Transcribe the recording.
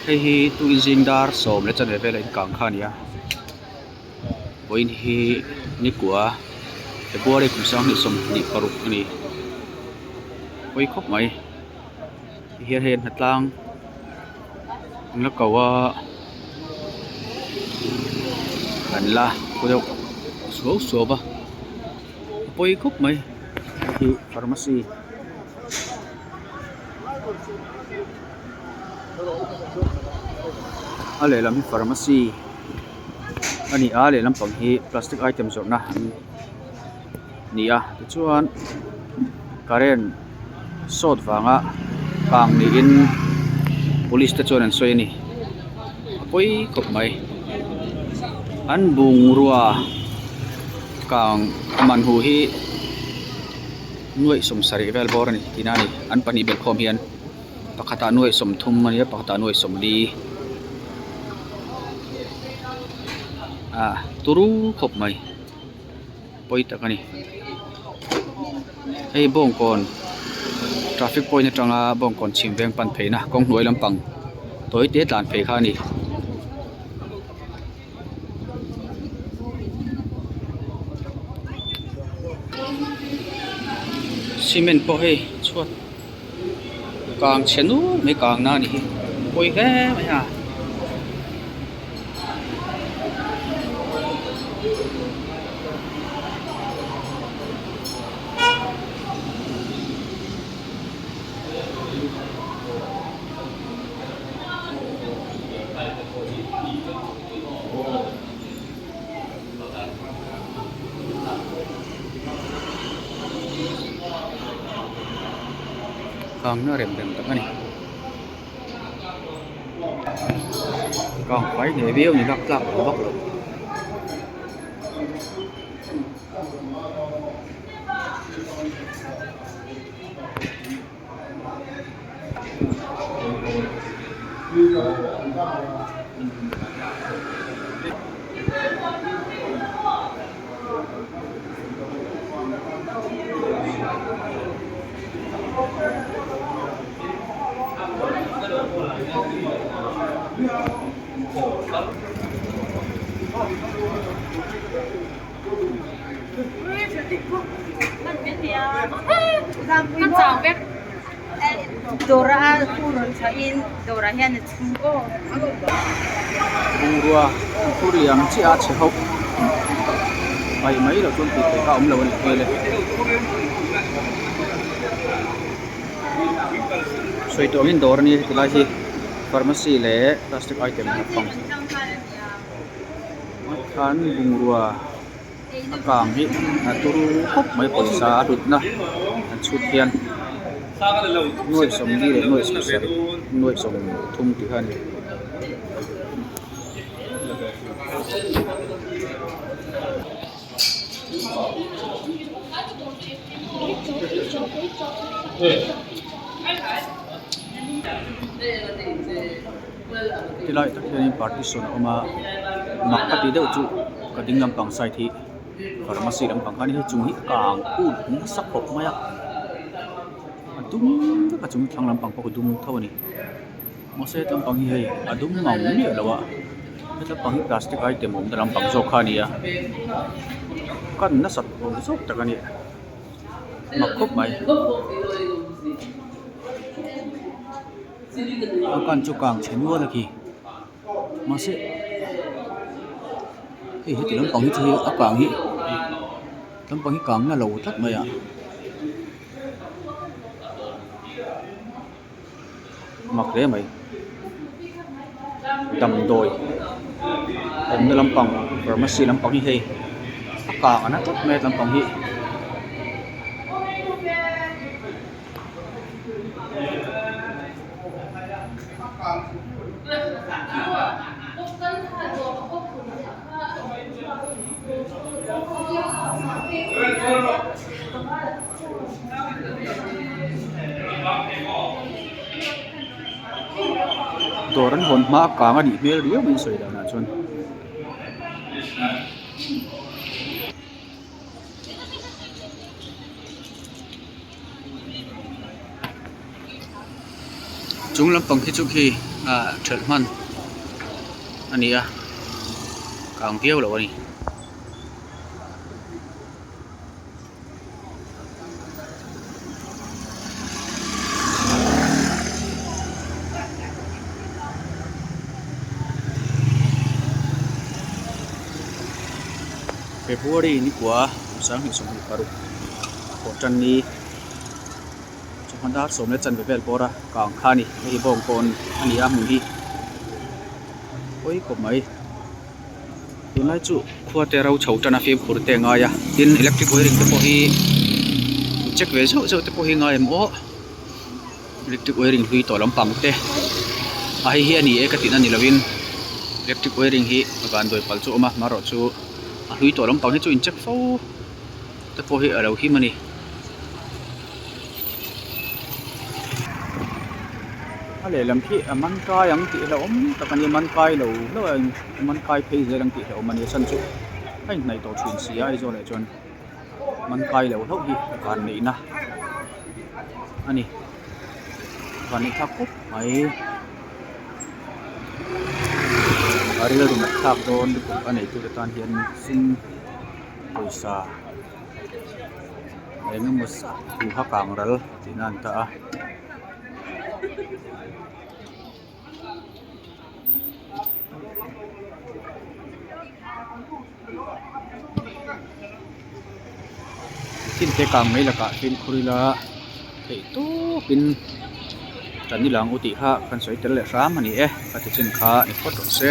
Hei hi tuizing dar sawm leh chanve vela inkang kha a ni a vawiin hi nikua February kum sanghnih sawmhnih paruk a ni pawi khawp mai tihian hei an hnatlang an la ko a an la khaw deuh suau suau va a pawi khawp mai hei hi pharmacy. A lehlam hi pharmacy a ni a lehlam pang hi plastic item zawrhna an ni a tichuan current sawt vanga kang niin police te chuan an sawi a ni a pawi khawp mai an bungrua kang a man huh hi. Nuaih sawmsarih vel bawr a ni tihna a ni an pahnih belh khawm hian pakhatah nuaih sawmthum a ni a pakhatah nuaih sawmli ah turu khawp mai pawi tak a ni hei bawngkawn traffic point atanga bawngkawn chhim veng pan phei na kawng hnuai lampang tawi te tlan phei kha a ni. Cement pawh hei chhuat kang chhe nual mai kang na a nih hi pawi hle mai a. Kang na rem rem tak a ni kang fai hle viau ni lak tlak awm vak lo. Bungrua an phur liam chiah a chhe ho mai mai loh chuan tih theih kha a awm lo a ni hmel e sawi tawh angin dawr a nia heti lai hi pharmacy leh plastic item lampang. Khan bungrua a kang hi a turu khawp mai pawisa a hlutna an chhut hian nuai sawmli leh nuai sawmsarih nuai sawmthum tih kha a ni. Tilai tak hianin partition a awm a mak ka tih deuh chu ka ding lampang side hi pharmacy lampang khan hei chung hi a kang ut nasa khawp mai a a dum vek a chung thlang lampang pawh a dum tho a ni mahse he lampang hi hei a dum mang miah lo a he lampang hi plastic item awmna lampang zawk kha a ni a kan nasat awm zawk tak a ni mak khawp mai. A kan chu kang chhe nual a khi mahse hei heti lampang hi chu hei a kang hi lampang hi kang na lo tlat mai a mak hle mai damdawi awmna lampang pharmacy lampang hi hei a kang a na tlat mai a lampang hi. Dawr an hawn hma a kang a nih hmel riau mai sawi danah chuan. Chung lampang khi chu khi. Ah thelh hman a ni a kang viau lo a ni. February ni kua 2026 pawh tan ni chawhma dar sawm leh chanve vel bawr a kang kha a ni hei hi bawng kawn a ni a hmun hi pawi khawp mai. Tunlai chu khua te ro chho tan a fimkhur te a ngai a tin electric wiring te pawh hi check ve zeuh zeuh te pawh hi a ngai em aw electric wiring hlui tawh lampang te a hei hi a ni e ka tihna ni lovin electric wiring hi vanduai palh chu a awm a amaherawhchu a hlui tawh lampang hi chu in check fo te pawh hi a lo him a ni. A lehlam khi a man kai ang tih hlauhawm tak a ni a man kai lo hlauh a a man kai phei zel ang tih hlauhawm a ni a chhan chu a inhnaih tawh thin si a Aizawl ah chuan man kai lo hlauh hi van neihna a ni van neih thlak khawp mai a rilru nat thlak dawn lutuk a neitute tan hian sum pawisa eng emaw zat huha kang ral tihna an ta a. Thil te kang mai lakah fimkhur ila theih tawpin tan i lang u tih kha kan sawi tel leh hram a ni e ka ti chin kha ni phawt rawh se.